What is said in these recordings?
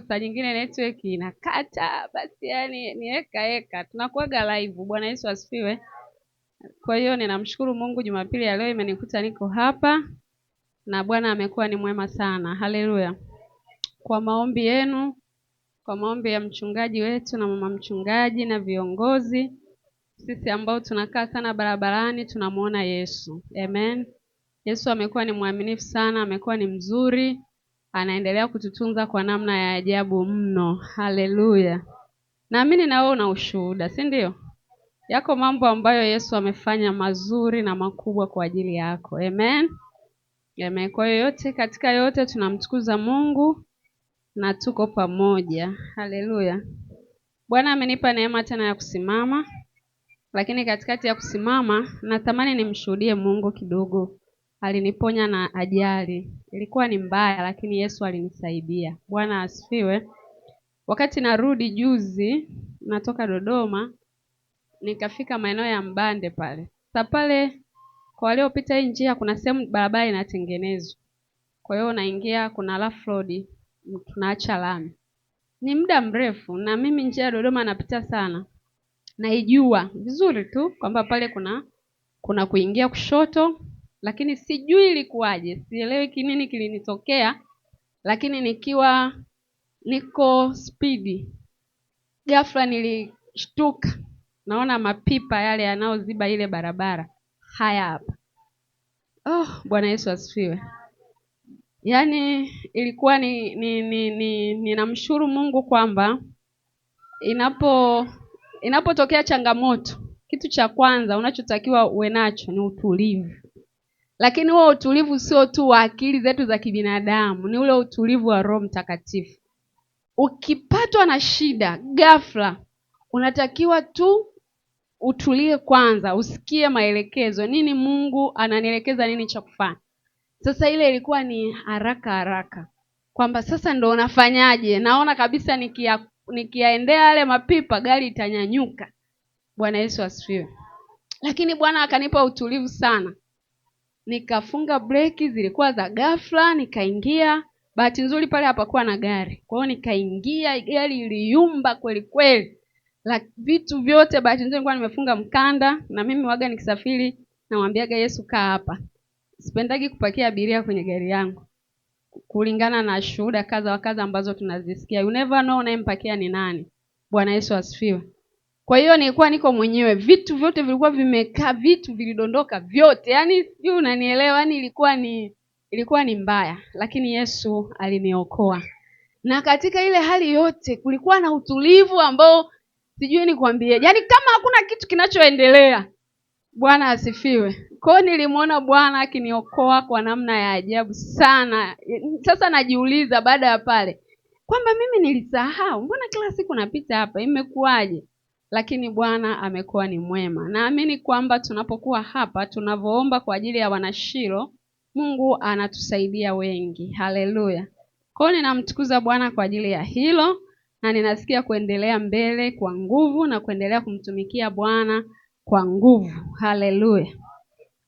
Saa nyingine network inakata, basi yani ni heka heka, tunakuwaga live. Bwana Yesu asifiwe. Kwa hiyo ninamshukuru Mungu, Jumapili ya leo imenikuta niko hapa na Bwana amekuwa ni mwema sana. Haleluya. Kwa maombi yenu, kwa maombi ya mchungaji wetu na mama mchungaji na viongozi, sisi ambao tunakaa sana barabarani tunamuona Yesu. Amen. Yesu amekuwa ni mwaminifu sana, amekuwa ni mzuri, anaendelea kututunza kwa namna ya ajabu mno. Haleluya. Naamini na wewe una ushuhuda, si ndio? Yako mambo ambayo Yesu amefanya mazuri na makubwa kwa ajili yako. Amen. Amen. Kwa hiyo yote katika yote tunamtukuza Mungu na tuko pamoja. Haleluya. Bwana amenipa neema tena ya kusimama, lakini katikati ya kusimama natamani nimshuhudie Mungu kidogo. Aliniponya na ajali. Ilikuwa ni mbaya lakini Yesu alinisaidia. Bwana asifiwe. Wakati narudi juzi natoka Dodoma nikafika maeneo ya Mbande pale. Sasa pale kwa waliopita hii njia kuna sehemu barabara inatengenezwa. Kwa hiyo unaingia kuna rough road, tunaacha lami. Ni muda mrefu na mimi njia ya Dodoma napita sana. Naijua vizuri tu kwamba pale kuna kuingia kushoto, lakini sijui ilikuwaje, sielewi nini kilinitokea, lakini nikiwa niko spidi ghafla nilishtuka, naona mapipa yale yanayoziba ile barabara haya hapa. Oh, Bwana Yesu asifiwe. Yaani ilikuwa ni ninamshukuru Mungu kwamba inapotokea changamoto, kitu cha kwanza unachotakiwa uwe nacho ni utulivu. Lakini huo utulivu sio tu wa akili zetu za kibinadamu, ni ule utulivu wa Roho Mtakatifu. Ukipatwa na shida ghafla, unatakiwa tu utulie kwanza, usikie maelekezo, nini Mungu ananielekeza nini cha kufanya. Sasa ile ilikuwa ni haraka haraka kwamba sasa ndo unafanyaje? Naona kabisa nikiaendea yale mapipa gari itanyanyuka. Bwana Yesu asifiwe. Lakini Bwana akanipa utulivu sana. Nikafunga breki, zilikuwa za ghafla, nikaingia. Bahati nzuri pale hapakuwa na gari. Kwa hiyo nikaingia, gari iliyumba kweli kweli. La vitu vyote, bahati nzuri nilikuwa nimefunga mkanda, na mimi waga nikisafiri namwambiaga Yesu kaa hapa. Sipendagi kupakia abiria kwenye gari yangu. Kulingana na shuhuda kadha wa kadha ambazo tunazisikia. You never know unayempakia ni nani. Bwana Yesu asifiwe. Kwa hiyo nilikuwa niko mwenyewe, vitu vyote vilikuwa vimekaa, vitu vilidondoka vyote. Yaani sijui unanielewa, yaani ilikuwa ni mbaya, lakini Yesu aliniokoa. Na katika ile hali yote kulikuwa na utulivu ambao sijui nikwambie. Yaani kama hakuna kitu kinachoendelea. Bwana asifiwe. Kwa hiyo nilimuona Bwana akiniokoa kwa namna ya ajabu sana. Sasa najiuliza baada ya pale kwamba mimi nilisahau, mbona kila siku napita hapa, imekuwaje? Lakini Bwana amekuwa ni mwema. Naamini kwamba tunapokuwa hapa, tunavoomba kwa ajili ya wanashilo, Mungu anatusaidia wengi. Haleluya. Kwa hiyo ninamtukuza Bwana kwa ajili ya hilo, na ninasikia kuendelea mbele kwa nguvu na kuendelea kumtumikia Bwana kwa nguvu. Haleluya.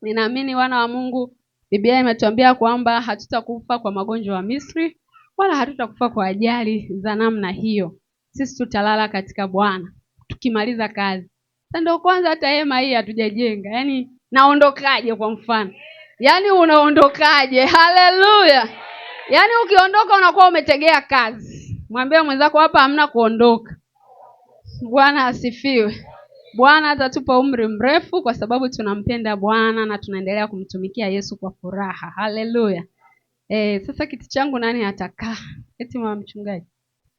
Ninaamini wana wa Mungu, Biblia imetuambia kwamba hatutakufa kwa magonjwa ya Misri wala hatutakufa kwa ajali za namna hiyo. Sisi tutalala katika Bwana tukimaliza kazi. Sasa ndio kwanza hata hema hii hatujajenga. Yaani naondokaje kwa mfano? Yaani unaondokaje? Haleluya. Yaani ukiondoka unakuwa umetegea kazi. Mwambie mwenzako hapa hamna kuondoka. Bwana asifiwe. Bwana atatupa umri mrefu kwa sababu tunampenda Bwana na tunaendelea kumtumikia Yesu kwa furaha. Haleluya. Sasa kiti changu nani atakaa? Eti mama mchungaji.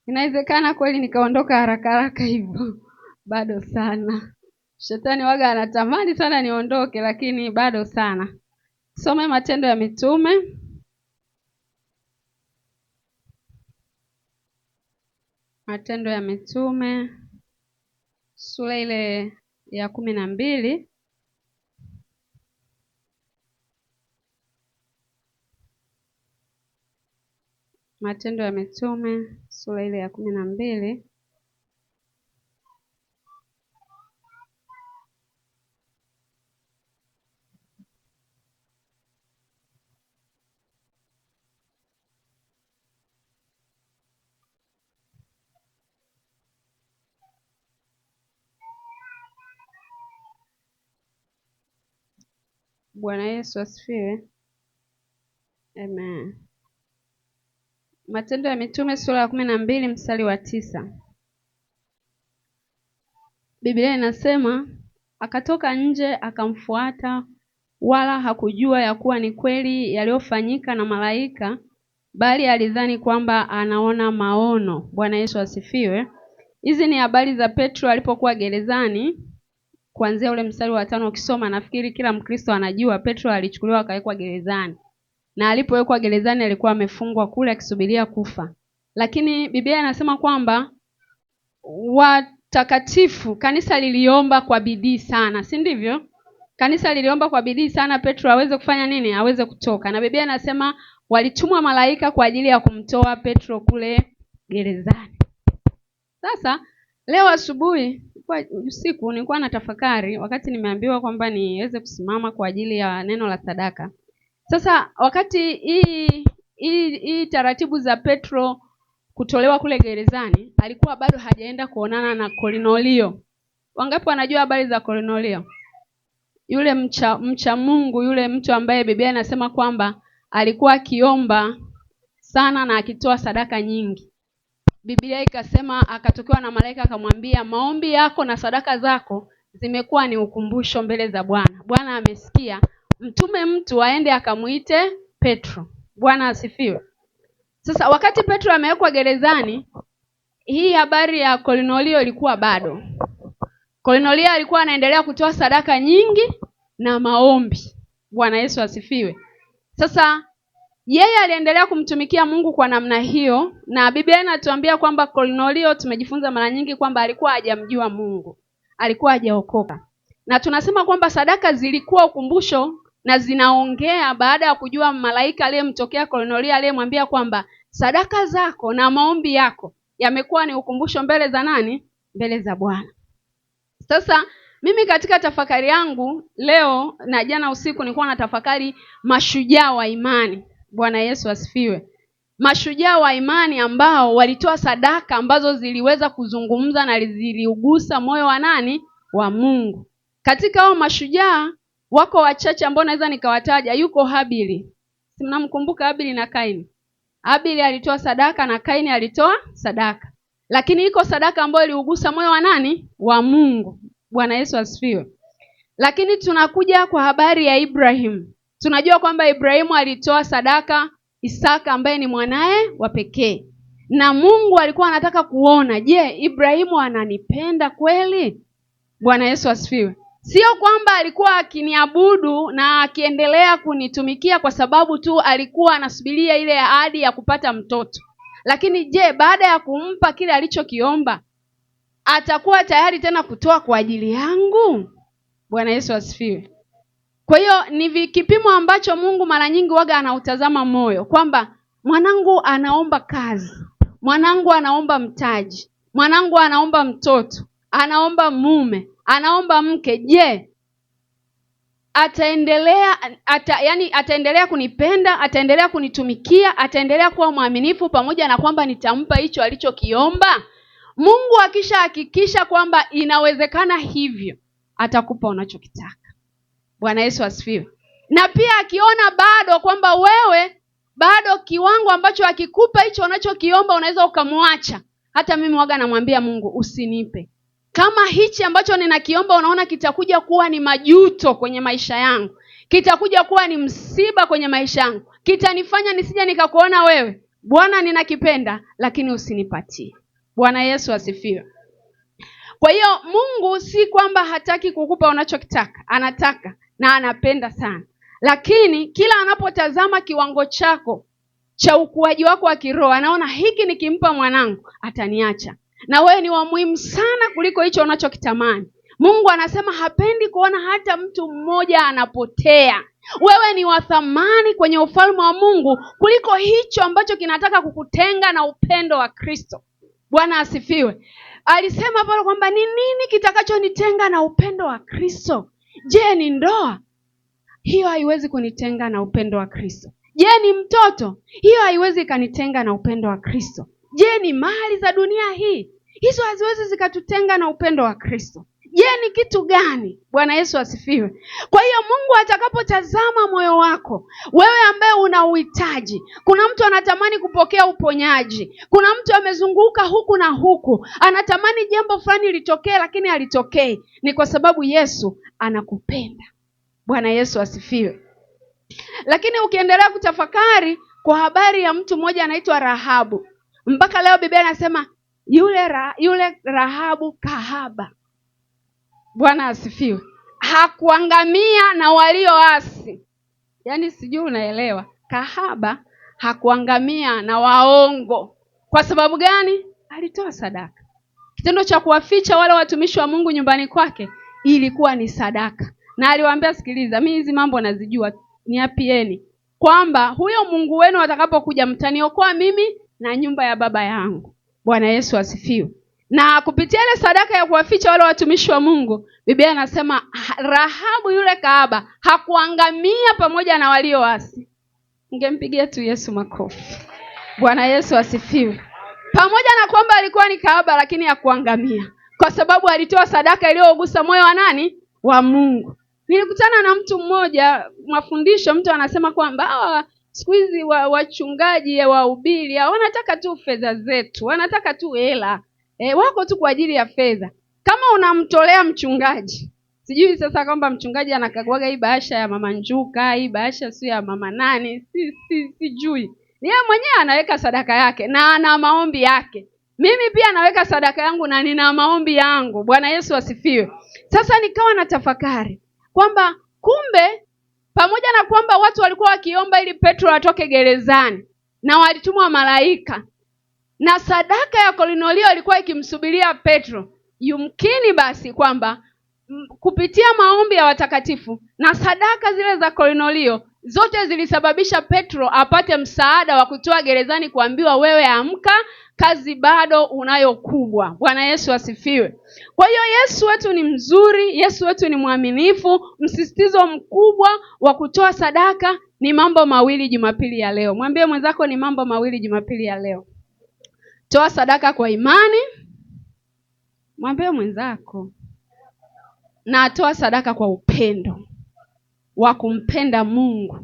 Inawezekana kweli nikaondoka haraka haraka hivyo? Bado sana. Shetani waga anatamani sana niondoke, lakini bado sana. Some Matendo ya Mitume. Matendo ya Mitume sura ile ya 12. Matendo ya Mitume sura ile ya 12. Bwana Yesu asifiwe. Amen. Matendo ya Mitume sura ya 12 mstari wa 9. Biblia inasema, akatoka nje akamfuata, wala hakujua ya kuwa ni kweli yaliyofanyika na malaika, bali alidhani kwamba anaona maono. Bwana Yesu asifiwe. Hizi ni habari za Petro alipokuwa gerezani. Kuanzia ule mstari wa 5 ukisoma, nafikiri kila Mkristo anajua Petro alichukuliwa akawekwa gerezani. Na alipowekwa gerezani alikuwa amefungwa kule akisubiria kufa. Lakini Biblia inasema kwamba watakatifu, kanisa liliomba kwa bidii sana, si ndivyo? Kanisa liliomba kwa bidii sana Petro aweze kufanya nini? Aweze kutoka. Na Biblia inasema walitumwa malaika kwa ajili ya kumtoa Petro kule gerezani. Sasa leo asubuhi, kwa usiku nilikuwa natafakari wakati nimeambiwa kwamba niweze kusimama kwa ajili ya neno la sadaka. Sasa wakati hii taratibu za Petro kutolewa kule gerezani, alikuwa bado hajaenda kuonana na Kornelio. Wangapi wanajua habari za Kornelio? Yule mcha Mungu, yule mtu ambaye Biblia inasema kwamba alikuwa akiomba sana na akitoa sadaka nyingi. Biblia ikasema akatokewa na malaika akamwambia, maombi yako na sadaka zako zimekuwa ni ukumbusho mbele za Bwana. Bwana amesikia, mtume mtu aende akamuite Petro. Bwana asifiwe. Sasa wakati Petro amewekwa gerezani, hii habari ya Kornelio ilikuwa bado. Kornelio alikuwa anaendelea kutoa sadaka nyingi na maombi. Bwana Yesu asifiwe. Sasa yeye aliendelea kumtumikia Mungu kwa namna hiyo, na Biblia inatuambia kwamba Kornelio, tumejifunza mara nyingi kwamba alikuwa hajamjua Mungu, alikuwa hajaokoka. Na tunasema kwamba sadaka zilikuwa ukumbusho na zinaongea baada ya kujua malaika aliyemtokea Kornelio aliyemwambia kwamba sadaka zako na maombi yako yamekuwa ni ukumbusho mbele za nani? Mbele za Bwana. Sasa mimi katika tafakari yangu leo na jana usiku nilikuwa natafakari mashujaa wa imani. Bwana Yesu asifiwe. Mashujaa wa imani ambao walitoa sadaka ambazo ziliweza kuzungumza na ziliugusa moyo wa nani? Wa Mungu. Katika hao mashujaa wako wachache ambao naweza nikawataja. Yuko Habili. Si mnamkumbuka Habili na Kaini? Habili alitoa sadaka na Kaini alitoa sadaka. Lakini iko sadaka ambayo iliugusa moyo wa nani? Wa Mungu. Bwana Yesu asifiwe. Lakini tunakuja kwa habari ya Ibrahim. Tunajua kwamba Ibrahimu alitoa sadaka Isaka ambaye ni mwanae wa pekee. Na Mungu alikuwa anataka kuona, je, Ibrahimu ananipenda kweli? Bwana Yesu asifiwe. Sio kwamba alikuwa akiniabudu na akiendelea kunitumikia kwa sababu tu alikuwa anasubiria ile ahadi ya kupata mtoto. Lakini je, baada ya kumpa kile alichokiomba, atakuwa tayari tena kutoa kwa ajili yangu? Bwana Yesu asifiwe. Kwa hiyo ni kipimo ambacho Mungu mara nyingi waga anautazama moyo, kwamba mwanangu anaomba kazi, mwanangu anaomba mtaji, mwanangu anaomba mtoto, anaomba mume, anaomba mke. Je, ataendelea kunipenda, ataendelea kunitumikia, ataendelea kuwa mwaminifu pamoja na kwamba nitampa hicho alichokiomba? Mungu akishahakikisha kwamba inawezekana hivyo, atakupa unachokitaka. Bwana Yesu asifiwe. Na pia akiona bado kwamba wewe bado kiwango ambacho akikupa hicho unachokiomba unaweza ukamwacha. Hata mimi waga namwambia Mungu, usinipe. Kama hichi ambacho ninakiomba unaona kitakuja kuwa ni majuto kwenye maisha yangu, kitakuja kuwa ni msiba kwenye maisha yangu, kitanifanya nisije nikakuona wewe, Bwana ninakipenda lakini usinipatie. Bwana Yesu asifiwe. Kwa hiyo Mungu si kwamba hataki kukupa unachokitaka, anataka na anapenda sana. Lakini kila anapotazama kiwango chako cha ukuaji wako wa kiroho, anaona hiki nikimpa mwanangu ataniacha. Na wewe ni wa muhimu sana kuliko hicho unachokitamani. Mungu anasema hapendi kuona hata mtu mmoja anapotea. Wewe ni wa thamani kwenye ufalme wa Mungu kuliko hicho ambacho kinataka kukutenga na upendo wa Kristo. Bwana asifiwe. Alisema pale kwamba ni nini kitakachonitenga na upendo wa Kristo? Je, ni ndoa? Hiyo haiwezi kunitenga na upendo wa Kristo. Je, ni mtoto? Hiyo haiwezi kanitenga na upendo wa Kristo. Je, ni mali za dunia hii? Hizo haziwezi zikatutenga na upendo wa Kristo. Je, ni kitu gani? Bwana Yesu asifiwe. Kwa hiyo Mungu atakapotazama moyo wako, wewe ambaye una uhitaji, kuna mtu anatamani kupokea uponyaji, kuna mtu amezunguka huku na huku, anatamani jambo fulani litokee lakini halitokei, ni kwa sababu Yesu anakupenda. Bwana Yesu asifiwe. Lakini ukiendelea kutafakari kwa habari ya mtu mmoja anaitwa Rahabu, mpaka leo Biblia inasema yule Rahabu kahaba, Bwana asifiwe, hakuangamia na walioasi. Yaani sijui unaelewa, kahaba hakuangamia na waongo. Kwa sababu gani? Alitoa sadaka. Kitendo cha kuwaficha wale watumishi wa Mungu nyumbani kwake ilikuwa ni sadaka. Na aliwaambia, sikiliza, mimi hizi mambo nazijua, niapieni kwamba huyo Mungu wenu atakapokuja mtaniokoa mimi na nyumba ya baba yangu. Bwana Yesu asifiwe. Na kupitia ile sadaka ya kuwaficha wale watumishi wa Mungu, Biblia inasema Rahabu yule kahaba hakuangamia pamoja na walioasi. Ningempigia tu Yesu makofi. Bwana Yesu asifiwe. Pamoja na kwamba alikuwa ni kahaba, lakini hakuangamia kwa sababu alitoa sadaka iliyogusa moyo wa nani? Wa Mungu. Nilikutana na mtu mmoja mafundisho, mtu anasema kwamba siku hizi wachungaji wahubiri wanataka tu fedha zetu, wanataka tu hela. Wako tu kwa ajili ya fedha. Kama unamtolea mchungaji, sijui sasa kwamba mchungaji anakaguaga hii bahasha ya mama Njuka, hii bahasha sio ya mama nani, sijui. Yeye mwenyewe anaweka sadaka yake na ana maombi yake. Mimi pia naweka sadaka yangu na nina maombi yangu. Bwana Yesu asifiwe. Sasa nikawa na tafakari kwamba kumbe pamoja na kwamba watu walikuwa wakiomba ili Petro atoke gerezani na walitumwa malaika, na sadaka ya Kornelio ilikuwa ikimsubiria Petro, yumkini basi kwamba kupitia maombi ya watakatifu na sadaka zile za Kornelio zote zilisababisha Petro apate msaada wa kutoa gerezani, kuambiwa wewe amka, kazi bado unayo kubwa. Bwana Yesu asifiwe. Kwa hiyo Yesu wetu ni mzuri, Yesu wetu ni mwaminifu. Msisitizo mkubwa wa kutoa sadaka ni mambo mawili Jumapili ya leo. Mwambie mwenzako ni mambo mawili Jumapili ya leo. Toa sadaka kwa imani. Mwambie mwenzako. Na toa sadaka kwa upendo wa kumpenda Mungu.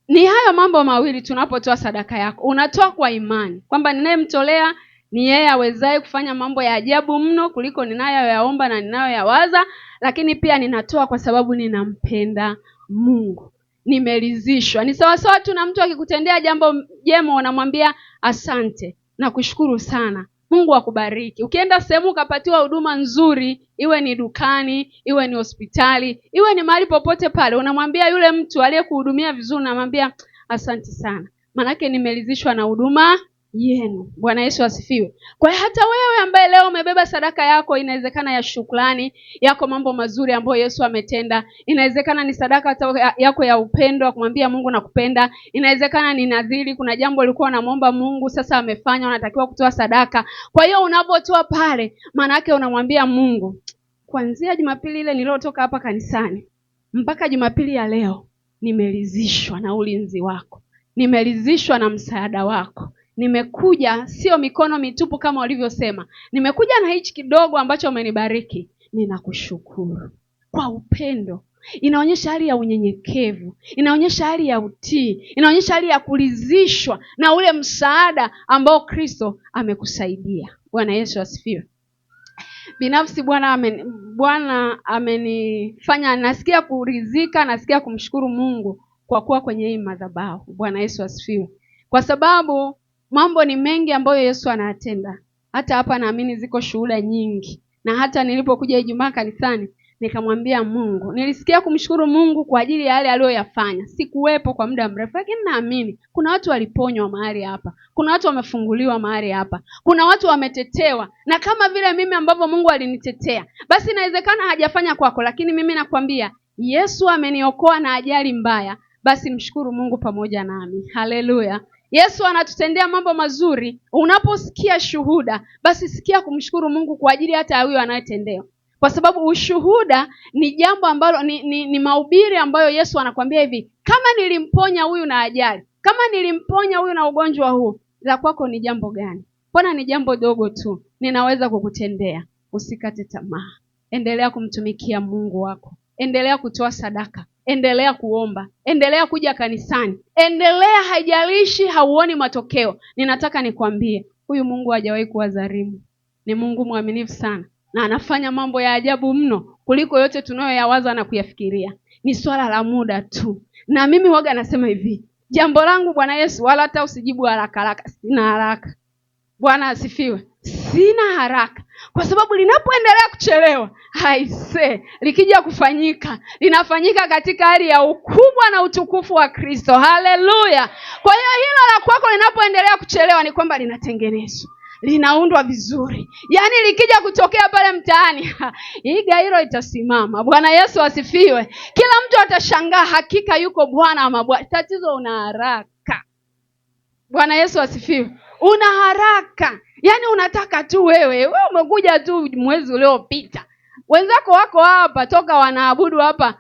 Ni hayo mambo mawili tunapotoa sadaka yako. Unatoa kwa imani kwamba ninayemtolea ni yeye awezaye kufanya mambo ya ajabu mno kuliko ninayoyaomba na ninayoyawaza, lakini pia ninatoa kwa sababu ninampenda Mungu. Nimeridhishwa. Ni sawa sawa tu na mtu akikutendea jambo jema unamwambia asante, nakushukuru sana, Mungu akubariki. Ukienda sehemu ukapatiwa huduma nzuri, iwe ni dukani, iwe ni hospitali, iwe ni mahali popote pale, unamwambia yule mtu aliyekuhudumia vizuri, unamwambia asante sana, manake nimeridhishwa na huduma yenu. Bwana Yesu asifiwe. Kwa hiyo hata wewe ambaye leo umebeba sadaka yako, inawezekana ya shukrani yako, mambo mazuri ambayo Yesu ametenda, inawezekana ni sadaka yako ya upendo wa kumwambia Mungu nakupenda, inawezekana ni nadhiri, kuna jambo ulikuwa unamuomba Mungu sasa amefanya, unatakiwa kutoa sadaka. Kwa hiyo unapotoa pale, maana yake unamwambia Mungu, kuanzia Jumapili ile niliyotoka hapa kanisani mpaka Jumapili ya leo nimeridhishwa na ulinzi wako, nimeridhishwa na msaada wako. Nimekuja sio mikono mitupu kama walivyosema, nimekuja na hichi kidogo ambacho umenibariki, ninakushukuru. Kwa upendo. Inaonyesha hali ya unyenyekevu, inaonyesha hali ya utii, inaonyesha hali ya kuridhishwa na ule msaada ambao Kristo amekusaidia. Bwana Yesu asifiwe. Binafsi Bwana amenifanya nasikia kuridhika, nasikia kumshukuru Mungu kwa kuwa kwenye hii madhabahu. Bwana Yesu asifiwe. Kwa sababu mambo ni mengi ambayo Yesu anatenda. Hata hapa naamini ziko shuhuda nyingi. Na hata nilipokuja Ijumaa kanisani nikamwambia Mungu, nilisikia kumshukuru Mungu kwa ajili ya yale aliyoyafanya. Sikuwepo kwa muda mrefu, lakini naamini kuna watu waliponywa mahali hapa, kuna watu wamefunguliwa mahali hapa, kuna watu wametetewa. Na kama vile mimi ambavyo Mungu alinitetea, basi inawezekana hajafanya kwako, lakini mimi nakwambia Yesu ameniokoa na ajali mbaya, basi mshukuru Mungu pamoja nami. Haleluya. Yesu anatutendea mambo mazuri. Unaposikia shuhuda, basi sikia kumshukuru Mungu kwa ajili hata ya huyo anayetendewa. Kwa sababu ushuhuda ni jambo ambalo ni mahubiri ambayo Yesu anakuambia hivi, kama nilimponya huyu na ajali, kama nilimponya huyu na ugonjwa huu, la kwako ni jambo gani? Mbona ni jambo dogo tu, ninaweza kukutendea. Usikate tamaa. Endelea kumtumikia Mungu wako, endelea kutoa sadaka, endelea kuomba, endelea kuja kanisani, endelea, haijalishi hauoni matokeo. Ninataka nikwambie, huyu Mungu hajawahi kuwa dhalimu. Ni Mungu mwaminifu sana na anafanya mambo ya ajabu mno kuliko yote tunayoyawaza na kuyafikiria. Ni swala la muda tu. Na mimi waga nasema hivi, jambo langu Bwana Yesu, wala hata usijibu haraka haraka, sina haraka. Bwana asifiwe. Sina haraka, kwa sababu linapoendelea kuchelewa, haise, likija kufanyika, linafanyika katika hali ya ukubwa na utukufu wa Kristo. Haleluya. Kwa hiyo hilo la kwako linapoendelea kuchelewa ni kwamba linatengenezwa, linaundwa vizuri. Yaani likija kutokea pale mtaani, iga hilo itasimama. Bwana Yesu asifiwe. Kila mtu atashangaa, hakika yuko Bwana ama Bwana. Tatizo una haraka. Bwana Yesu asifiwe. Una haraka. Yaani unataka tu wewe umekuja tu mwezi uliopita. Wenzako wako hapa toka wanaabudu hapa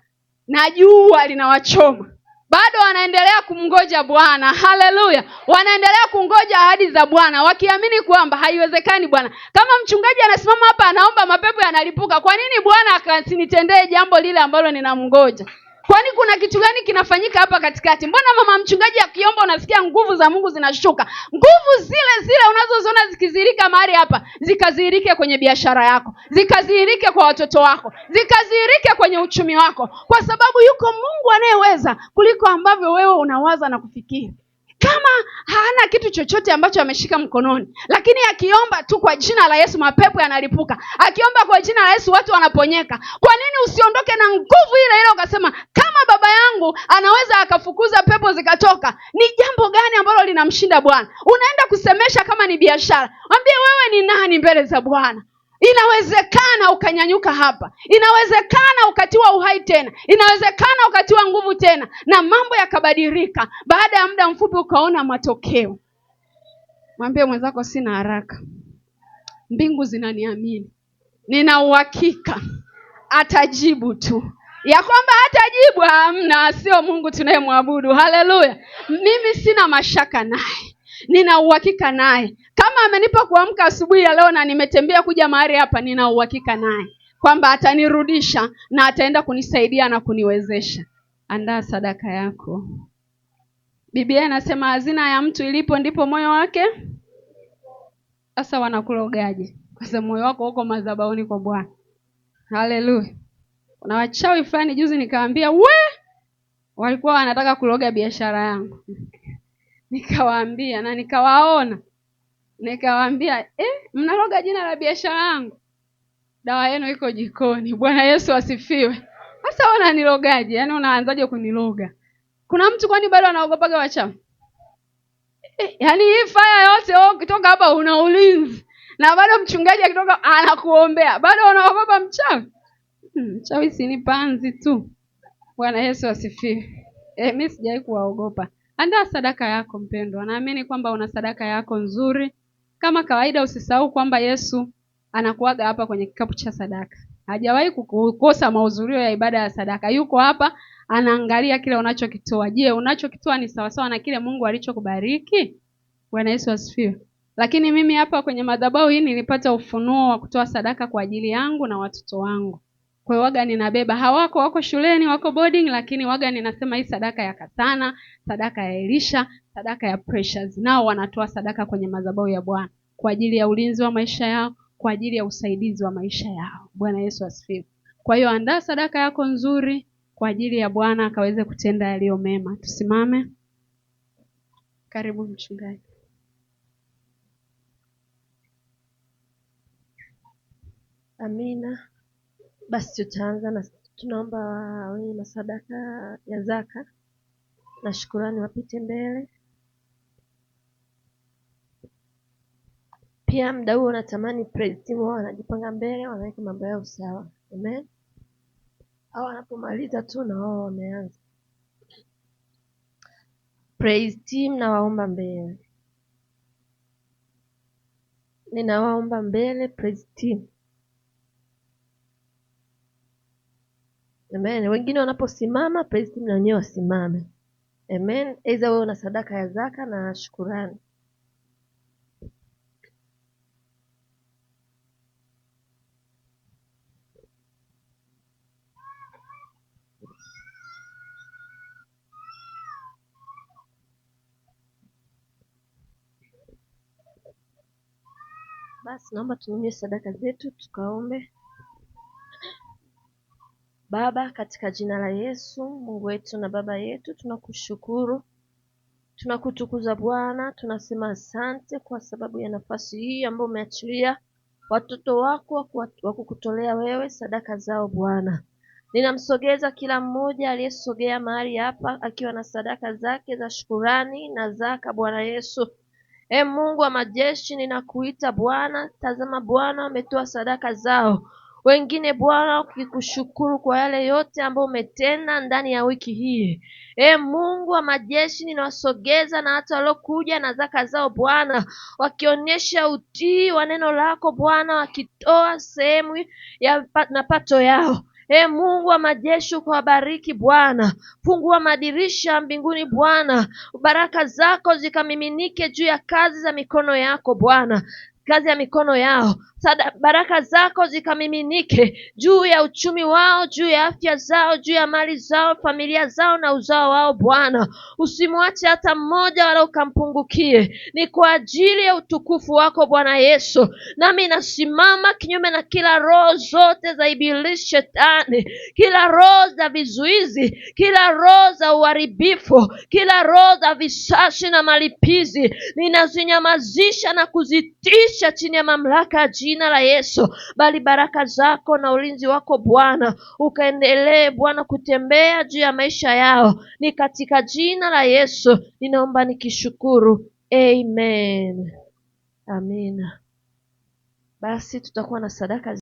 na jua linawachoma. Bado wanaendelea kumngoja Bwana. Haleluya. Wanaendelea kungoja ahadi za Bwana wakiamini kwamba haiwezekani Bwana. Kama mchungaji anasimama hapa anaomba mapepo yanalipuka, kwa nini Bwana asinitendee jambo lile ambalo ninamngoja? Kwani kuna kitu gani kinafanyika hapa katikati? Mbona mama mchungaji akiomba unasikia nguvu za Mungu zinashuka? Nguvu zile zile unazoziona zikizirika mahali hapa, zikazirike kwenye biashara yako, zikazirike kwa watoto wako, zikazirike kwenye uchumi wako, kwa sababu yuko Mungu anayeweza kuliko ambavyo wewe unawaza na kufikiri. Kama hana kitu chochote ambacho ameshika mkononi, lakini akiomba tu kwa jina la Yesu mapepo yanalipuka. Akiomba kwa jina la Yesu watu wanaponyeka. Kwa nini usiondoke na nguvu ile ile ukasema kama baba yangu anaweza akafukuza pepo zikatoka, ni jambo gani ambalo linamshinda Bwana? Unaenda kusemesha kama ni biashara, mwambie wewe ni nani mbele za Bwana? Inawezekana ukanyanyuka hapa, inawezekana ukatiwa uhai tena, inawezekana ukatiwa nguvu tena, na mambo yakabadilika. Baada ya muda mfupi ukaona matokeo. Mwambie mwenzako, sina haraka, mbingu zinaniamini, nina uhakika atajibu tu. Ya kwamba hatajibu hamna, sio Mungu tunayemwabudu. Haleluya. Mimi sina mashaka naye, nina uhakika naye. Kama amenipa kuamka asubuhi ya leo na nimetembea kuja mahali hapa, nina uhakika naye kwamba atanirudisha na ataenda kunisaidia na kuniwezesha. Andaa sadaka yako. Biblia inasema hazina ya mtu ilipo ndipo moyo wake. Sasa wanakulogaje? Kwa sababu moyo wako uko madhabahuni kwa Bwana. Haleluya. Kuna wachawi fulani juzi nikawaambia, we, walikuwa wanataka kuloga biashara yangu. Nikawaambia na nikawaona. Nikawaambia, mnaloga jina la biashara yangu, dawa yenu iko jikoni. Bwana Yesu asifiwe. Sasa wananilogaje? Yaani unaanzaje kuniloga? Kuna mtu kwani bado anaogopaga wachawi? Yaani hii fire yote wewe ukitoka hapa una ulinzi. Na bado mchungaji akitoka anakuombea. Bado unaogopa mchawi? Mchawi si ni panzi tu. Bwana Yesu asifiwe. Mimi sijawahi kuwaogopa. Andaa sadaka yako mpendwa. Naamini kwamba una sadaka yako nzuri. Kama kawaida usisahau kwamba Yesu anakuaga hapa kwenye kikapu cha sadaka. Hajawahi kukosa mahudhurio ya ibada ya sadaka. Yuko hapa anaangalia kile unachokitoa. Je, unachokitoa ni sawa sawa na kile Mungu alichokubariki? Bwana Yesu asifiwe. Lakini mimi hapa kwenye madhabahu hii nilipata ufunuo wa kutoa sadaka kwa ajili yangu na watoto wangu. Kwa hiyo waga ninabeba, hawako, wako shuleni, wako boarding, lakini waga ninasema hii sadaka ya Katana, sadaka ya Elisha, sadaka ya Precious. Nao wanatoa sadaka kwenye madhabahu ya Bwana kwa ajili ya ulinzi wa maisha yao, kwa ajili ya usaidizi wa maisha yao. Bwana Yesu asifiwe. Kwa hiyo andaa sadaka yako nzuri kwa ajili ya Bwana akaweze kutenda yaliyo mema. Tusimame. Karibu mchungaji. Amina. Basi tutaanza na tunaomba wenye masadaka ya zaka na shukurani wapite mbele. Pia muda huo natamani praise team wao wanajipanga mbele, wanaweka mambo yao sawa. Amen. Au wanapomaliza tu na wao wameanza. Praise team nawaomba mbele. Ninawaomba mbele praise team. Amen. Wengine wanaposimama praise team na wenyewe wasimame. Amen. Aidha wewe una sadaka ya zaka na shukurani. Basi naomba tunyanyue sadaka zetu tukaombe. Baba, katika jina la Yesu, Mungu wetu na Baba yetu, tunakushukuru, tunakutukuza Bwana, tunasema asante kwa sababu ya nafasi hii ambayo umeachilia watoto wako wa kukutolea wewe sadaka zao Bwana. Ninamsogeza kila mmoja aliyesogea mahali hapa akiwa na sadaka zake za shukurani na zaka, Bwana Yesu. E Mungu wa majeshi, ninakuita Bwana. Tazama Bwana, wametoa sadaka zao. Wengine Bwana wakikushukuru kwa yale yote ambayo umetenda ndani ya wiki hii. E Mungu wa majeshi, ninawasogeza na hata waliokuja na zaka zao Bwana, wakionyesha utii wa neno lako Bwana, wakitoa sehemu ya mapato yao. E Mungu wa majeshi, ukawabariki Bwana. Fungua madirisha mbinguni Bwana, baraka zako zikamiminike juu ya kazi za mikono yako Bwana, kazi ya mikono yao. Baraka zako zikamiminike juu ya uchumi wao, juu ya afya zao, juu ya mali zao, familia zao na uzao wao Bwana. Usimwache hata mmoja wala ukampungukie. Ni kwa ajili ya utukufu wako Bwana Yesu. Nami nasimama kinyume na kila roho zote za ibilisi shetani, kila roho za vizuizi, kila roho za uharibifu, kila roho za visasi na malipizi. Ninazinyamazisha na kuzitisha chini ya mamlaka ya jina la Yesu. Bali baraka zako na ulinzi wako Bwana ukaendelee Bwana kutembea juu ya maisha yao. Ni katika jina la Yesu ninaomba nikishukuru. Amen. Amina. Basi tutakuwa na sadaka.